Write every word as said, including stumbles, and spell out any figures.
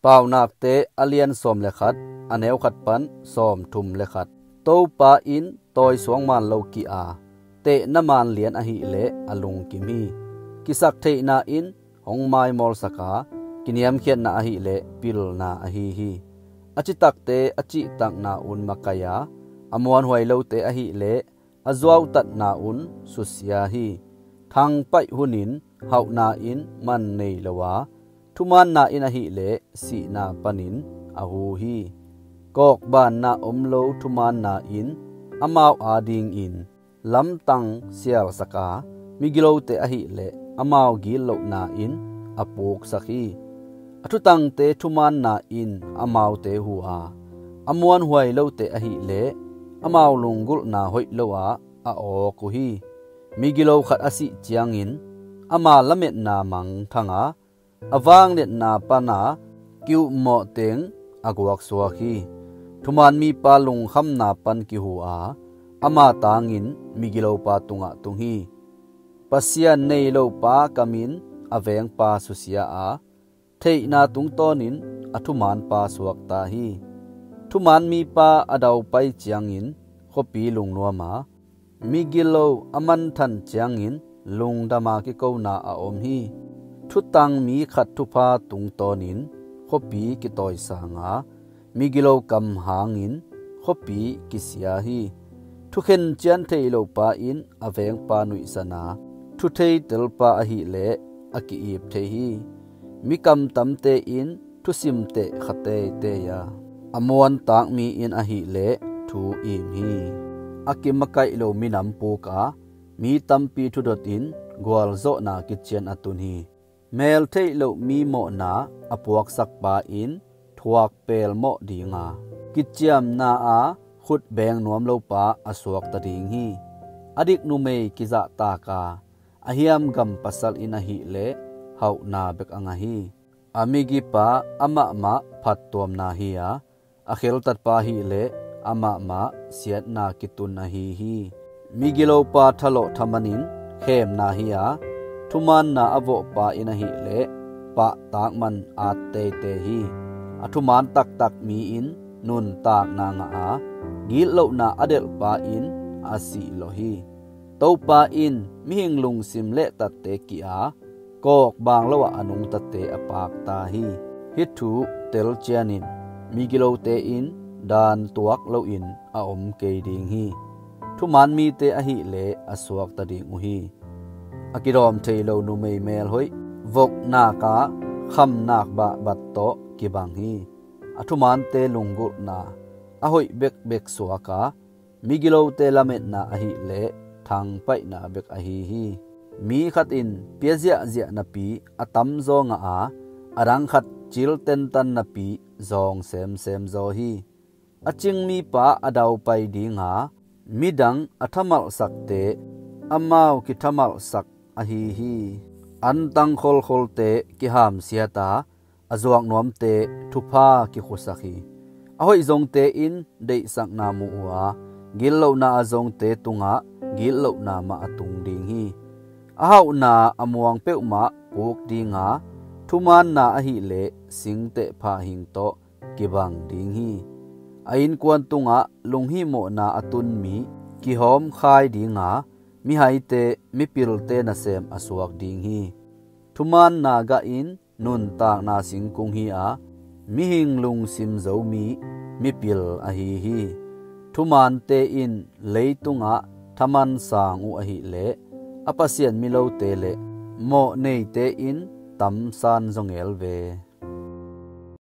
Paunakte a lian sawm le khat, a neu khat pan sawm thum le khat. Topa in tawi suang man lo kih a, tehna man lian ahileh a lungkim hi. Kisaktheihna in hong maimawlsak a, kiniamkhiatna ahileh pilna ahi hi. A citakte a cihtakna un makaih a, a muanhuai lote ahileh a zuautatna un susia hi. Thangpaih hunin hauhna in man nei lo a, thumaanna in ahileh sihna panin a hu hi. Kawkbanna om lo thumaanna in amau adingin lamtang sialsak a, migilote ahileh amau gitlohna in a puksak hi. A thutangte thumaanna in amaute hu a, a muanhuai lote ahileh amau lunggulhna hoih lo ah a awk uh hi. Migilo khat a sih ciangin ama lametna mangthang a, a vangliatna pana ki-upmawh teng a guaksuak hi. Thumaan mipa lungkhamna pan kihu a, ama tangin migilopa tungah tung hi. Pasian nei lopa kamin a vengpa susia a, theihna tungtawnin a thumaanpa suakta hi. Thumaan mipa a daupai ciangin khuapi lungnuam a, migilo a manthan ciangin lungdama kikona a om hi. Thutang mi khat thupha tungtawnin khuapi kitawisang a, migilo kam hangin khuapi kisia hi. Thukhen cian thei lopa in a vengpa nuihsan a, thuthei telpa ahileh a ki-ip thei hi. Mi kamtamte in thusim teh kha teitei a, a muantak mi in ahileh thu im hi. A kimakaih lo minam puk a, mi tampi thudotin gualzawhna kician a tun hi. Mel theih loh mi mawhna a puaksakpa in thuak pelmawh ding a, kiciamna a khut beng nuam lopa a suakta ding hi. A dik numei kizahtak a, a hiamgam pasal in ahileh hauhna bek a ngah hi. A migipa amahmah phattuamna hi a, a kheltatpa hileh amahmah siatna kitun ahi hi. Migilopa thalawh thamanin khemna hi a, thumaanna a vawhpa in ahileh pahtak man at teitei hi. A thumaan taktak mi in nuntakna ngah a, gitlohna a delhpa in a sihlawh hi. Topa in mihing lungsim lehtatte kih a, kawkbang lo ah a nungtate a pakta hi. Hih thu telcianin migilote in dan tuak loin a om kei ding hi. Thumaan mite ahileh a suakta ding uh hi. A kidawm thei lo numei melhoih voknak a khamnak bahbat tawh kibang hi. A thumaante lunggulhna a hoih bekbek suak a, migilote lametna ahileh thangpaihna bek ahi hi. Mi khat in pia ziahziah napi a tamzaw ngah a, a dang khat cil tentan napi zawng semsem zaw hi. A cing mipa a daupai ding a, midang a thamalhsakte amau kithamalhsak ahi hi. Antang kholkholte kihamsiat a, a zuaknuamte thupha kikhusak hi. A hoih zongte in deihsakna mu uh a, gitlohna a zongte tungah gitlohna mah a tung ding hi. A hauhna a muang peuhmah puk ding a, thumaanna ahileh singteh phahing tawh kibang ding hi. A innkuan tungah lunghihmawhna a tun mi kihawmkhai ding a, mihaite mipilte nasem a suak ding hi. Thumaanna gah in nuntakna singkung hi a, mihing lungsim zo mi mipil ahi hi. Thumaante in leitungah thaman sang uh ahileh a Pasian milote le mawhneite in tamsan zaw ngel ve.